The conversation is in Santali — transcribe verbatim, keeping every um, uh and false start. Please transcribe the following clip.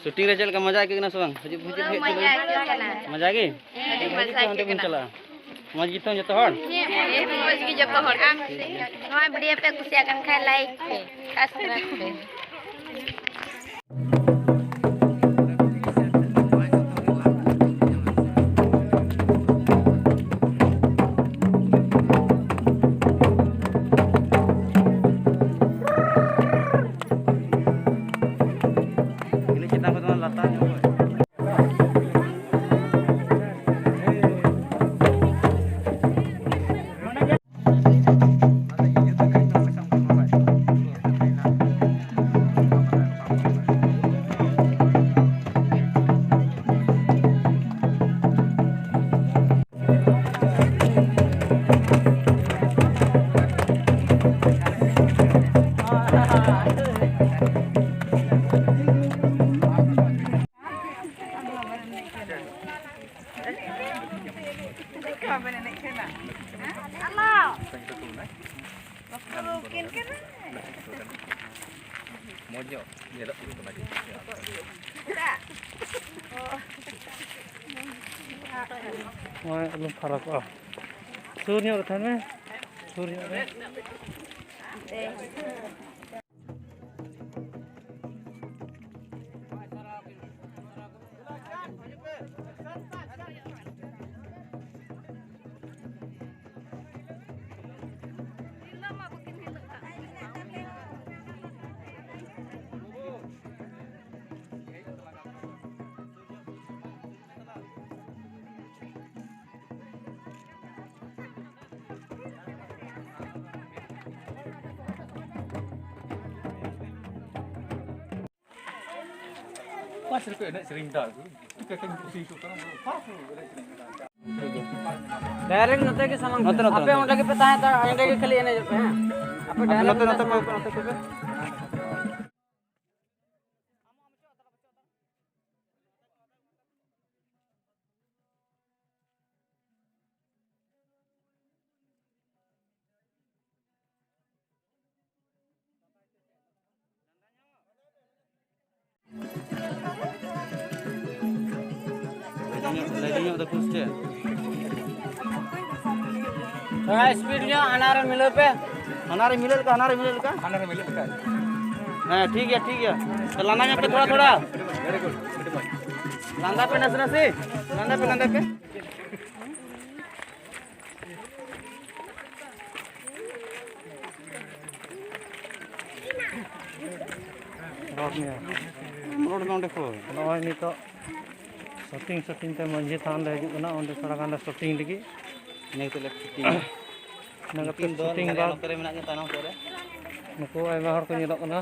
ᱥᱩᱴᱤᱝ ᱨᱮ ᱪᱮᱫ ᱞᱮᱠᱟ ᱢᱚᱡᱟ ᱟᱹᱭᱠᱟᱹᱜ ᱠᱟᱱᱟ ᱥᱮ ᱵᱟᱝ? ᱦᱤᱡᱩᱜ, ᱦᱤᱡᱩᱜ, ᱦᱤᱡᱩᱜ, ᱢᱚᱡᱟ ᱟᱹᱭᱠᱟᱹᱜ ᱠᱟᱱᱟ᱾ ᱢᱚᱡᱟ ᱜᱮ? ᱟᱹᱰᱤ ᱢᱚᱡᱟ ᱦᱤᱡᱩᱜ ᱯᱮ, ᱟᱹᱭᱠᱟᱹᱜ ᱦᱟᱸᱰᱮ ᱵᱚᱱ ᱠᱟᱱᱟ᱾ ᱪᱟᱞᱟᱜᱼᱟ᱾ ᱢᱚᱡᱽ ᱜᱮᱛᱚ ᱡᱚᱛᱚ ᱦᱚᱲ? ᱦᱮᱸ, ᱢᱚᱡᱽ ᱜᱮ ᱡᱚᱛᱚ ᱦᱚᱲ᱾ ᱟᱢ ᱱᱚᱣᱟ video ᱯᱮ ᱠᱩᱥᱤᱭᱟᱜ ᱠᱟᱱ ᱠᱷᱟᱱ like ᱯᱮ, subscribe ᱯᱮ᱾ ᱤᱱᱟᱹ ᱪᱮᱛᱟᱱ ᱠᱷᱚᱱ ᱫᱚ ᱞᱟᱛᱟᱨ ᱧᱚᱜ ᱠᱚ᱾ ᱢᱚᱡᱽ ᱧᱚᱜ ᱧᱮᱞᱚᱜ ᱠᱟᱱᱟ᱾ ᱱᱚᱜᱼᱚᱭ ᱟᱞᱚᱢ ᱯᱷᱟᱨᱟᱠᱚᱜᱼᱟ, ᱥᱩᱨ ᱧᱚᱜ ᱨᱮ ᱛᱟᱦᱮᱱ ᱢᱮ, ᱥᱩᱨ ᱧᱚᱜ ᱨᱮ᱾ ᱚᱠᱟ ᱥᱮᱫ ᱠᱚ ᱮᱱᱮᱡ ᱥᱮᱨᱮᱧ ᱫᱟ? ᱪᱤᱠᱟᱹ ᱠᱟᱹᱧ ᱠᱩᱥᱤ ᱦᱚᱪᱚᱜ ᱠᱟᱱᱟ, ᱚᱠᱟ ᱥᱮᱫ ᱠᱚ ᱮᱱᱮᱡ ᱥᱮᱨᱮᱧ ᱫᱟ? Direct ᱱᱚᱛᱮ ᱜᱮ ᱥᱟᱢᱟᱝ ᱱᱚᱛᱮ, ᱥᱮᱫ᱾ ᱱᱚᱛᱮ, ᱟᱯᱮ ᱱᱚᱛᱮ᱾ ᱚᱸᱰᱮ ᱜᱮᱯᱮ ᱛᱟᱦᱮᱸ ᱦᱟᱛᱟᱲ, ᱚᱸᱰᱮ ᱜᱮ ᱠᱷᱟᱹᱞᱤ ᱮᱱᱮᱡᱚᱜ ᱯᱮ, ᱦᱮᱸ? ᱟᱯᱮ ᱟᱯᱮ direct ᱱᱚᱛᱮ, ᱱᱚᱛᱮ ᱱᱚᱛᱮ, ᱠᱷᱚᱱ ᱱᱚᱛᱮ, ᱱᱚᱛᱮ ᱠᱷᱚᱱ᱾ ᱧᱚᱜ ᱫᱟᱠᱚ ᱥᱮ ᱪᱮᱫ? ᱛᱷᱚᱲᱟ ᱥᱯᱤᱰ ᱧᱚᱜ, ᱦᱟᱱᱟ ᱨᱮ ᱢᱤᱞᱟᱹᱣ ᱯᱮ᱾ ᱦᱟᱱᱟ ᱨᱮ ᱢᱤᱞᱟᱹᱣ ᱞᱮᱠᱟ, ᱦᱟᱱᱟ ᱨᱮ ᱢᱤᱞᱟᱹᱣ ᱞᱮᱠᱟ᱾ ᱦᱟᱱᱟ ᱨᱮ ᱢᱤᱞᱟᱹᱣ ᱞᱮᱠᱟ᱾ ᱦᱮᱸ, ᱴᱷᱤᱠ ᱜᱮᱭᱟ, ᱴᱷᱤᱠ ᱜᱮᱭᱟ᱾ ᱛᱚ, ᱞᱟᱸᱫᱟ ᱧᱚᱜ ᱯᱮ ᱛᱷᱚᱲᱟ, ᱛᱷᱚᱲᱟ᱾ ᱞᱟᱸᱫᱟ ᱯᱮ ᱱᱟᱥᱮ ᱱᱟᱥᱮ᱾ ᱞᱟᱸᱫᱟ ᱯᱮ, ᱞᱟᱸᱫᱟ ᱯᱮ᱾ ᱨᱚᱲ ᱢᱮ᱾ ᱨᱚᱲ ᱢᱮ ᱚᱸᱰᱮ ᱠᱷᱚᱱ᱾ ᱱᱚᱜᱼᱚᱭ ᱱᱤᱛᱚᱜ ᱥᱩᱴᱤᱝ, ᱥᱩᱴᱤᱝ ᱛᱮ ᱢᱟᱹᱡᱷᱤ ᱛᱷᱟᱱ ᱞᱮ ᱦᱤᱡᱩᱜ ᱠᱟᱱᱟ, ᱚᱸᱰᱮ ᱛᱷᱚᱲᱟ ᱜᱟᱱ ᱞᱮ ᱥᱩᱴᱤᱝ ᱞᱟᱹᱜᱤᱫ᱾ ᱤᱱᱟᱹ ᱠᱟᱛᱮ ᱞᱮ ᱥᱩᱴᱤᱝ᱾ ᱤᱱᱟᱹ ᱠᱟᱛᱮ ᱱᱩᱠᱤᱱ ᱫᱚ ᱥᱩᱴᱤᱝ ᱫᱟᱨᱮ ᱵᱟᱫᱽ ᱱᱚᱛᱮ ᱨᱮ ᱢᱮᱱᱟᱜ ᱠᱤᱱᱟ, ᱛᱟᱭᱱᱚᱢ ᱥᱮᱫ ᱨᱮ᱾ ᱱᱩᱠᱩ ᱟᱭᱢᱟ ᱦᱚᱲ ᱠᱚ ᱧᱮᱞᱚᱜ ᱠᱟᱱᱟ᱾